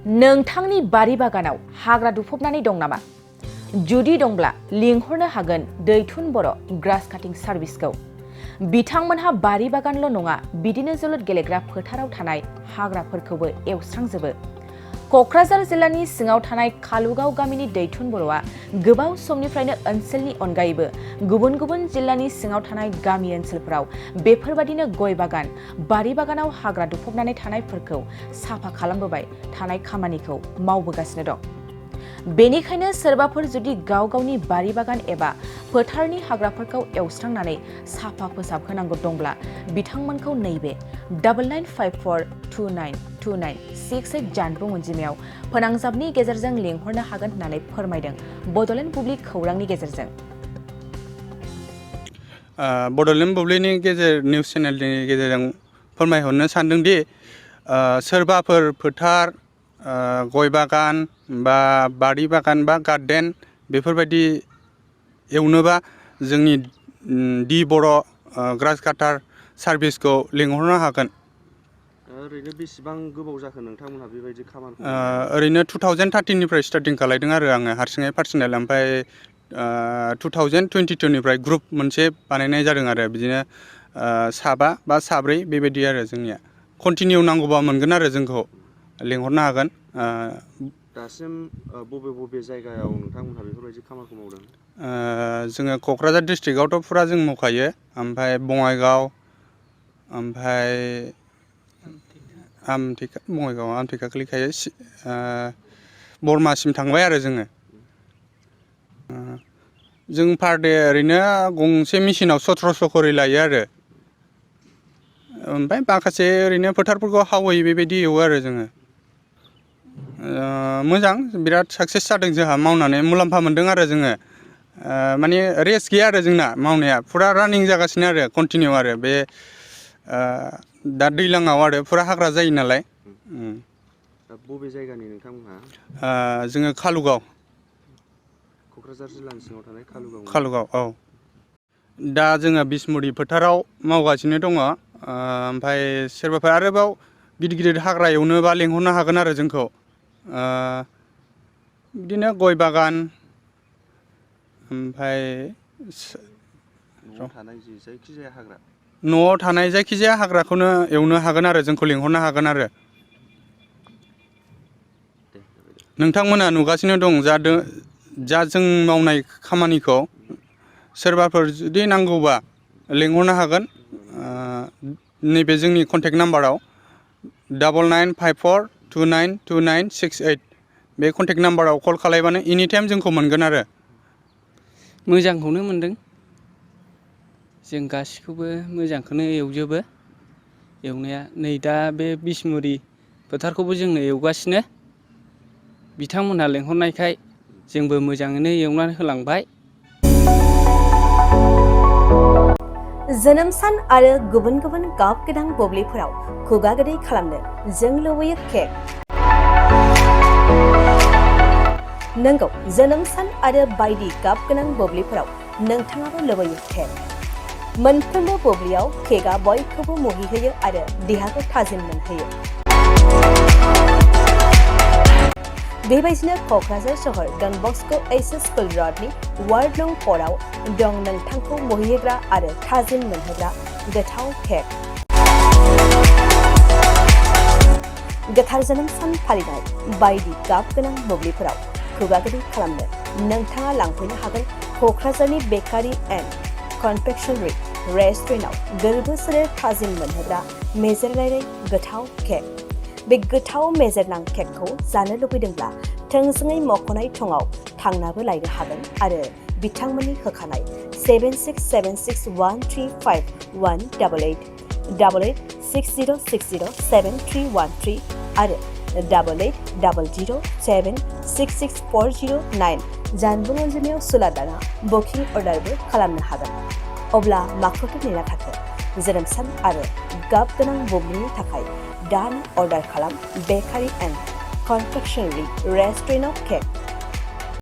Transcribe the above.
नोंथांनि बारि बागानाव हाग्रा दुफबनानै दं नामा? जुदि दंब्ला लिंहरनो हागोन दैथुन बर' ग्रास काटिं सार्भिसखौ। बिथांमोनहा बारि बागानल' नङा, बिदिनो जोलुर गेलेग्रा फोथाराव थानाय हाग्राफोरखौबो एवस्रांजोबो। क'क्राझार जिल्लानि सिङाव थानाय कालुगाव गामिनि दैथुन बर'आ गोबाव समनिफ्रायनो ओनसोलनि अनगायैबो गुबुन गुबुन जिल्लानि सिङाव थानाय गामि ओनसोलफोराव बेफोरबादिनो गय बागान, बारि बागानाव हाग्रा दुफबनानै थानायफोरखौ साफा खालामबोबाय थानाय खामानिखौ मावबोगासिनो दं। बेनिखायनो सोरबाफोर जुदि गाव गावनि बारि बागान एबा फोथारनि हाग्राफोरखौ एवस्रांनानै साफा फोसाबहोनांगौ दंब्ला बिथांमोनखौ नैबे 9954292968 जानबुं अनजिमायाव फोनांजाबनि गेजेरजों लिंहरनो हागोन होननानै फोरमायदों बड'लेण्ड बुब्लि खौरांनि गेजेरजों। बड'लेण्ड बुब्लिनि निउस चेनेलनि गेजेरजों फोरमायहरनो सानदोंदि सोरबाफोर फोथार, गय बागान बा बारि बागान बा गार्डेन बेफोरबायदि एवनोबा जोंनि दि बर' ग्रास काटार सार्भिसखौ लिंहरनो हागोन। ओरैनो बेसेबां गोबाव जाखो नोंथांमोनहा बेबायदि खामानिखौ? ओरैनो 2013निफ्राय स्टार्टिं खालायदों आरो आङो हारसिङै पार्सनेल, ओमफ्राय 2022निफ्राय ग्रुप मोनसे बानायनाय जादों आरो बिदिनो साबा बा साब्रै बेबायदि आरो जोंनिया। कन्टिनिउ नांगौबा मोनगोन आरो जोंखौ लिंहरनो हागोन। दासिम बबे बबे जायगायाव नोंथांमोनहा बेफोरबायदि खामानिखौ मावदों? जोङो क'क्राझार डिस्ट्रिक्टआवथ' फुरा जों मावखायो, ओमफ्राय बङाइगाव, ओमफ्राय बङाइगाव आमथेखा गोलैखायो, बरमासिम थांबाय आरो जोङो। जों पार डे ओरैनो गंसे मेसिनाव 1700 खरि लायो आरो। ओमफ्राय माखासे ओरैनो फोथारफोरखौ हावै बेबायदि एवो आरो जोङो। मोजां, बिराद साक्सेस जादों जोंहा मावनानै, मुलाम्फा मोनदों आरो जोङो। माने रेस्ट गैया आरो जोंना मावनाया, फुरा रानिं जागासिनो आरो कन्टिनिउ आरो बे दा दैज्लाङाव आरो फुरा हाग्रा जायो नालाय। दा बबे जायगानि नोंथांमोनहा? जोङो कालुगाव, क'क्राझार जिल्लानि सिङाव थानाय कालुगाव। औ, दा जोङो बिसमुरि फोथाराव मावगासिनो दङ। ओमफ्राय सोरबाफोर आरोबाव गिदिर गिदिर हाग्रा एवनोबा लिंहरनो हागोन आरो जोंखौ। बिदिनो गय बागान, ओमफ्राय न'आव थानाय जायखिजाया हाग्रा, न'आव थानाय जायखिजाया हाग्राखौनो एवनो हागोन आरो जोंखौ लिंहरनो हागोन आरो। नोंथांमोना नुगासिनो दं जा जों मावनाय खामानिखौ। सोरबाफोर जुदि नांगौबा लिंहरनो हागोन नैबे जोंनि कन्टेक्ट नाम्बाराव 9954292968 बे कन्टेक्ट नाम्बाराव कल खालायबानो एनि टाइम जोंखौ मोनगोन आरो। मोजांखौनो मोनदों, जों गासिखौबो मोजांखौनो एवजोबो एवनाया। नै दा बे बिसमुरि फोथारखौबो जोंनो एवगासिनो, बिथांमोनहा लेंहरनायखाय जोंबो मोजाङैनो एवनानै होलांबाय। जोनोम सान आरो गुबुन गुबुन गाब गोनां बुब्लिफोराव खुगा गोदै खालामनो जों लुबैयो केक। नंगौ, जोनोम सान आरो बायदि गाब गोनां बुब्लिफोराव नोंथाङाबो लुबैयो केक। मोनफ्रोमबो बुब्लियाव केकआ बयखौबो मुहिहोयो आरो देहाखौ थाजिम मोनहोयो। बेबायदिनो क'क्राझार सहर डन बस्क' एच.एस. स्कुल र'डनि वार्ड नं 4 आव दं नोंथांखौ मुहिहोग्रा आरो थाजिम मोनहोग्रा गोथाव केक। गोथार जोनोम सान फालिनाय बायदि गाब गोनां बुब्लिफोराव खुगा गोदै खालामनो नोंथाङा लांफैनो हागोन क'क्राझारनि बेकारि एन्ड कनफेक्शनारि रेस्टुरेन्टआव गोरबो सोलेर थाजिम मोनहोग्रा मेजेरलायनाय गोथाव केक। बे गोथाव मेजेरनां केकखौ जानो लुबैदोंब्ला थोंजोङै मख'नाय थंआव थांनाबो लायनो हागोन आरो बिथांमोननि होखानाय 7676135188 8860607313 आरो 880007664009 जानबुं अनजिमायाव सुलादाना बुकिं अर्डारबो खालामनो हागोन। अब्ला माखौथो नेना थाखो? जोनोम सान आरो गाब गोनां बुब्लिनि थाखाय दानो अर्डार खालाम बेकारि एन्ड कनफेक्शनारि रेस्टुरेन्टआव केक।